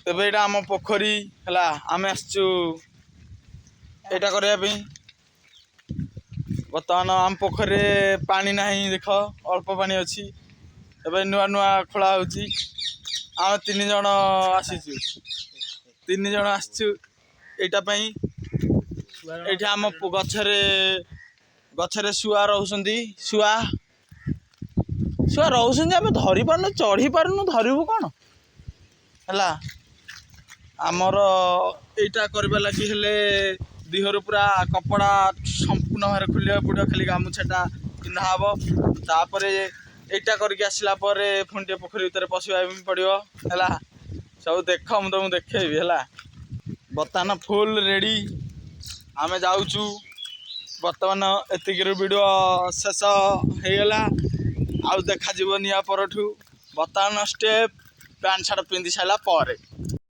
ଏବେ ଏଇଟା ଆମ ପୋଖରୀ ହେଲା। ଆମେ ଆସିଛୁ ଏଇଟା କରିବା ପାଇଁ। ବର୍ତ୍ତମାନ ଆମ ପୋଖରୀରେ ପାଣି ନାହିଁ, ଦେଖ, ଅଳ୍ପ ପାଣି ଅଛି। ଏବେ ନୂଆ ନୂଆ ଖୋଳା ହେଉଛି। ଆମେ ତିନି ଜଣ ଆସିଛୁ, ତିନି ଜଣ ଆସିଛୁ ଏଇଟା ପାଇଁ। ଏଇଠି ଆମ ଗଛରେ ଗଛରେ ଶୁଆ ରହୁଛନ୍ତି। ଶୁଆ ଶୁଆ ରହୁଛନ୍ତି। ଆମେ ଧରି ପାରୁନୁ, ଚଢ଼ି ପାରୁନୁ, ଧରିବୁ କ'ଣ? ହେଲା, ଆମର ଏଇଟା କରିବା ଲାଗି ହେଲେ ଦିହରୁ ପୁରା କପଡ଼ା ସମ୍ପୂର୍ଣ୍ଣ ଭାବରେ ଖୋଲିବାକୁ ପଡ଼ିବ। ଖାଲି ଗାମୁଛାଟା ପିନ୍ଧା ହବ। ତାପରେ ଏଇଟା କରିକି ଆସିଲା ପରେ ପୁଣି ଟିକେ ପୋଖରୀ ଭିତରେ ପଶିବା ପାଇଁ ପଡ଼ିବ। ହେଲା, ସବୁ ଦେଖ, ମୁଁ ତମକୁ ଦେଖେଇବି। ହେଲା, ବର୍ତ୍ତମାନ ଫୁଲ୍ ରେଡ଼ି, ଆମେ ଯାଉଛୁ। ବର୍ତ୍ତମାନ ଏତିକିରୁ ଭିଡ଼ିଓ ଶେଷ ହେଇଗଲା, ଆଉ ଦେଖାଯିବନି ୟା ପରଠୁ। ବର୍ତ୍ତମାନ ଷ୍ଟେପ୍ ପ୍ୟାଣ୍ଟ ସାର୍ଟ ପିନ୍ଧି ସାରିଲା ପରେ।